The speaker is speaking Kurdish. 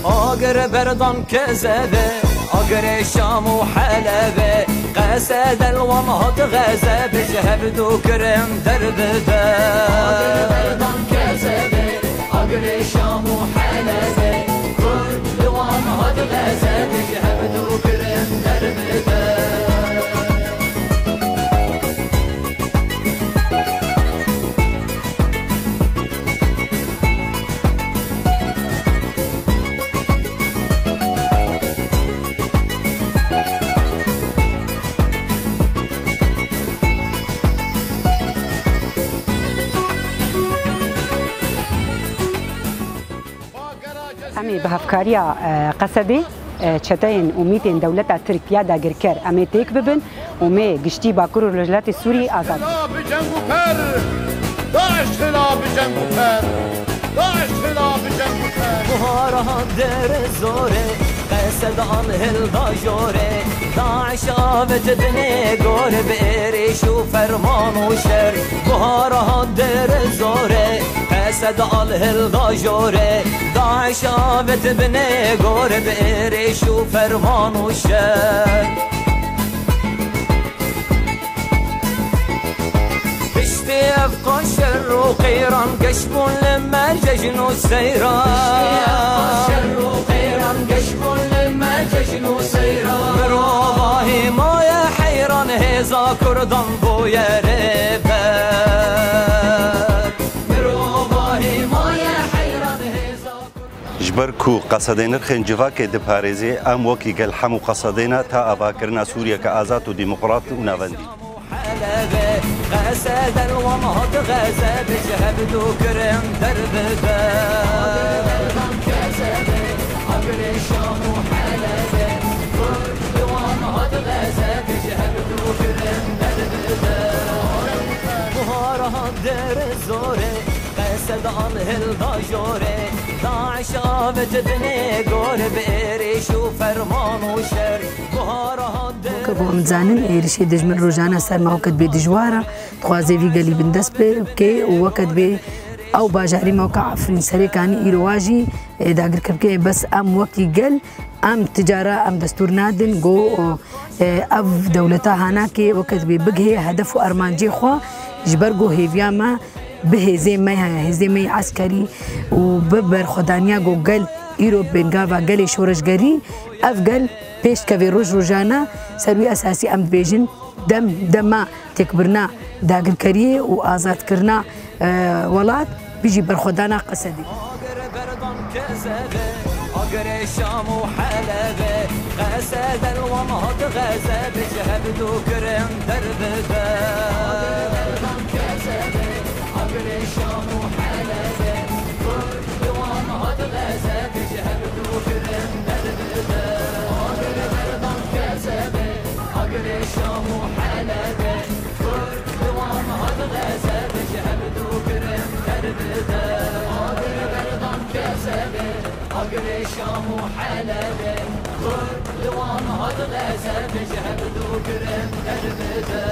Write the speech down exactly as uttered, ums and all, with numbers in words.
Agir berdan kezebe, agirê Şam û Helebe, qesede li wan hat xezebe, ji hevdu kirin derbide. Agir berdan kezebe, agirê Şam û Helebe, Kurd li wan hat xezebe, ji hevdu kirin derbide. Em ê bi hevkariya, e, Qesedê, e, çeteyên û mîtên dewleta Tirk ya dagirker em ê têk bibin û mê giştî Bakur û Rojhilatê Sûrî azad bikin. Sela bi ceng û per, Daeş sela bi ceng û per, Daeş sela bi ceng û per. Buhara hat dêrê zorê, Qesed al hilda jorê, Daeş avêt binê gorê bi êrîş û ferman û şer. Buhara hat dêrê zorê, Qesed al hilda jorê, Daeş avêt binê gorê bi êrîş û ferman û şer. Piştî ev qas şer û qîran geş bûn li me cejn û seyran. Piştî ev qas şer û qîran geş bûn li me cejn û seyran. Mirova hîmaye heyran hêza Kurdan bûye rêber. Mirova hîmaye heyran hêza Kurdan. Ji ber ku Qesedê nirxên civakê diparêzê, em wekî gel hem û Qesedê ne ta avakirina Sûriyeke azad û demokrat û navendî. Helebê, Qesede li wan hat xezebê, ji hevdu kirin derbide. Agirê Şam û Helebê, Kurd li wan hat xezebê, ji hevdu kirin derbide. Buhara hat dêrê zorê, Qesed al hilda jorê, Daeş avêt binê gorê bi êrîş û ferman û şer. Buhara hat dêrê Weke ku em dizanin, êrişê dijmin rojane ser me weke dibê dijwar e. Dixwaze vî gelî bindest bike û weke dibê ew bajarî me weke Efrîn, Serêkanî îro wa jî, e, dagirker bike. Bes em wekî gel, em ti cara em destûr nadin ku, e, ev dewleta hanakê weke dibê bigihê hedef û armancê xwe, ji ber ku hêviya me bi hêzê me heye, hêzê me yê eskerî û bi berxwedaniya ku gel îro bingava gelê şoreşgerî, ev gel pêşkevê roj rojane. Ser wî esasî em dibêjin dem dema têkbirina dagirkeriyê û azadkirina, e, welat bijî berxwedana Qesedê. Agir berdan kezebê, agirê Şam û Helebê, Qesede li wan hat xezebê, ji hevdu kirin derbide. Agir berdan kezebê, agirê Şam û Helebê, Kurd li wan hat xezebê, ji hevdu kirin derbide. Agir berdan kezebê, agirê Şam û Helebê, Kurd li wan hat xezebê, ji hevdu kirin derbide. Agir berdan kezebê, agirê Şam û Helebê, Kurd li wan hat xezebê, ji hevdu kirin derbide.